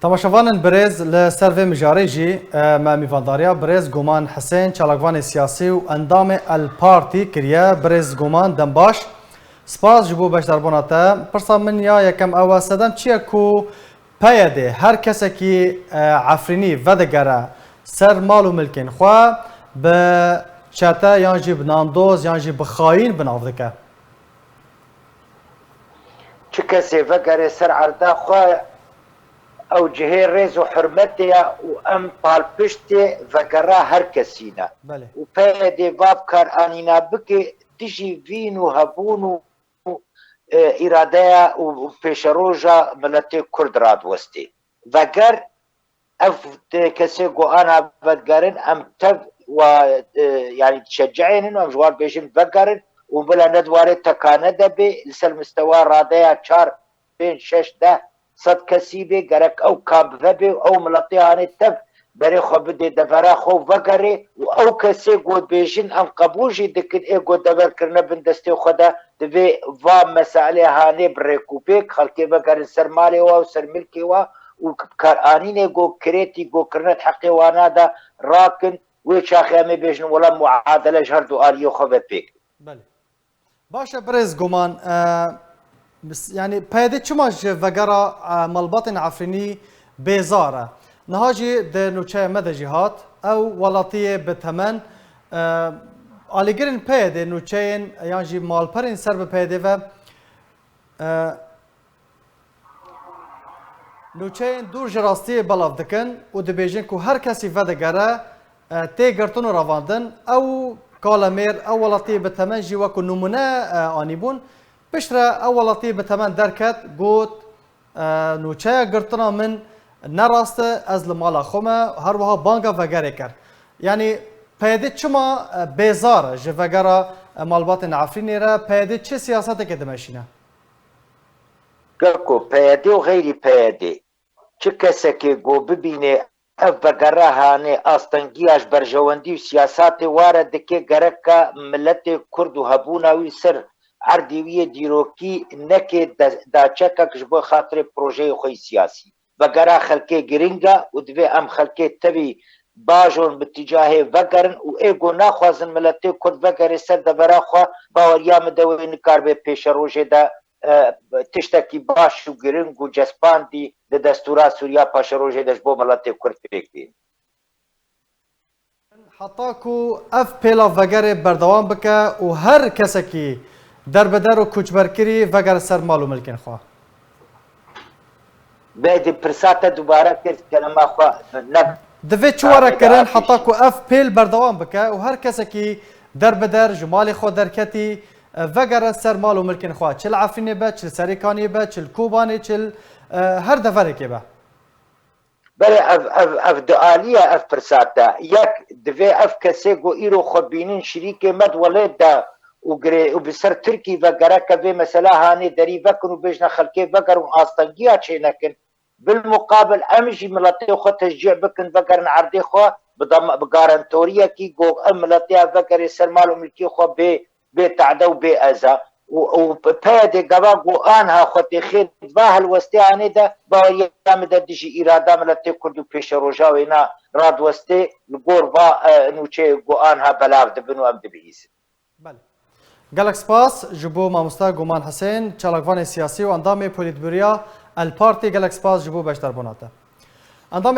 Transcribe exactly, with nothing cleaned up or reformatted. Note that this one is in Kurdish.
Temaşevanên birêz, li ser vê mijarê jî, e, me mîvandariya birêz Goman Hisên, çalakvanê siyasî û endamê El Partî kiriye. Birêz Goman, dem baş. Spas ji bo beşdarbûna te. Pirsa min ya yekem ew e, sedem çi ye ku P Y D her kesekî, e, Efrînî vedigere ser mal û milkên xwe, bi çete yan jî bi nandoz yan jî bi xayîn bi nav dike? Çi kesê vegere ser erda xwe, ew cihê rêz û hurmetê ye û em palpiştê vegera her kesî ne. Belê. Û P Y D va bi kar anîna bike dijî vîn û hebûn û, e, îradeya û pêşeroja miletê Kurd radiwestê. Veger, ev kesê ku ana vedigerin, em tev wa, e, yanî dişeceyênin û em ji wan bêjin vegerin û bila ne di warê tekane de bê, li ser mistewa radeya çar, pênc, şeş, deh sed kesî bê, gerek ew kam vebê û ew miletê hanê tev berê xwe bidê devera xwe û vegerê û ew kesê ku dibêjin em qebûl jî dikin ê ku dever kirine bin destê xwe de, divê va meselê hanê bi rêk û pêk xelkê vegerin ser malê wa û ser milkê wa û bi karanînê ku kirêtî ku kirine di heqê wana de rakin, wê çaxê em ê bêjin wela muadele ji her du aliyê xwe ve pêk. Belê. Baş e, birêz Goman, e, bis-, yanî P Y D çima ji vegera, e, malbatên Efrînî bêzar e? Niha jî di nûçeya me de jî hat, ew welatiyê bi temen, e, alîgirên P Y D nûçeyên yan jî malperên ser bi P Y D ve, e, Nûçeyên dûr ji rastiyê belav dikin û dibêjin ku her kesî vedigere, e, tê girtin û revandin. Ew kalemêr, ew welatiyê bi temen jî wekû nimûne, e, anîbûn. Piştre ew welatiyê bi temen derket, got, e, nûçeya girtina min ne rast e, ez li mala xwe me, her wiha banga vegerê kir. Yanî P Y D çima, e, bêzar e ji vegera, e, malbatên Efrînê re? P Y D çi siyasetekê dimeşîne? Geko, P Y D û xeyrî P Y D, çi kesekê ku bibîne ev vegera hanê astengiya ji berjewendî û siyasatê ware dike, gereka miletê Kurd û hebûna wî ser erdê wî yê dîrokî neke de-, daçekek ji bo xatirê projeyê xwe yê siyasî. Vegera xelkê giring e û divê em xelkê tevî bajon bi tîcahê vegerin û ê ku naxwazin miletê Kurd vegere ser devera xwe, baweriya min de wê nikaribe pêşerojê de e, tiştekî baş û giring û cespandî di destûra Sûriya Paşerojê de ji bo miletê Kurd pêk bîn. Heta ku ev pêla vegerê berdewam bike û her kesekî derbeder û koçberkirî vegere ser mal û milkên xwe. Bê di pirsa te dubare kir, kelema xwe ne. Divê çi were kirin heta ku ev pêl berdewam bike û her kesekî derbider ji malê xwe derketî, e, vegere ser mal û milkên xwe, çi li Efrînê be, çi li Serêkaniyê be, çi li Kobanê, çi li, e, her deverekê be? Belê, ev, ev, ev dualî ye, ev pirsa te. Yek, divê ev kesê ku îro xwe bînin şirîkê me di welêt de û girê û bi ser Tirkî ve gereke vê mesela hanê derî vekin û bêjine xelkê vegerin û astengiya çê nekin. Bilmuqabil em jî miletê xwe teşcî bikin, vegerin erdê xwe, bi dam-, bi garantoriyekî ku em miletê ya vegerê ser mal û milkê xwe bê, bê tade û bê eza. Û, û P Y D gava ku anha xwe tê xêr va helwestê anê de, baweriya min de dijî îrada miletê Kurd û pêşeroja wêna radiwestê li gor va, e, nûçeyê ku anha belav dibin û em dibihîzin. Belê. Gelek spas ji bo mamosta Goman Hisên, çalakvanê siyasî û endamê Polîtbûroya El Partî. Gelek spas ji bo beşdarbûna te. Endamê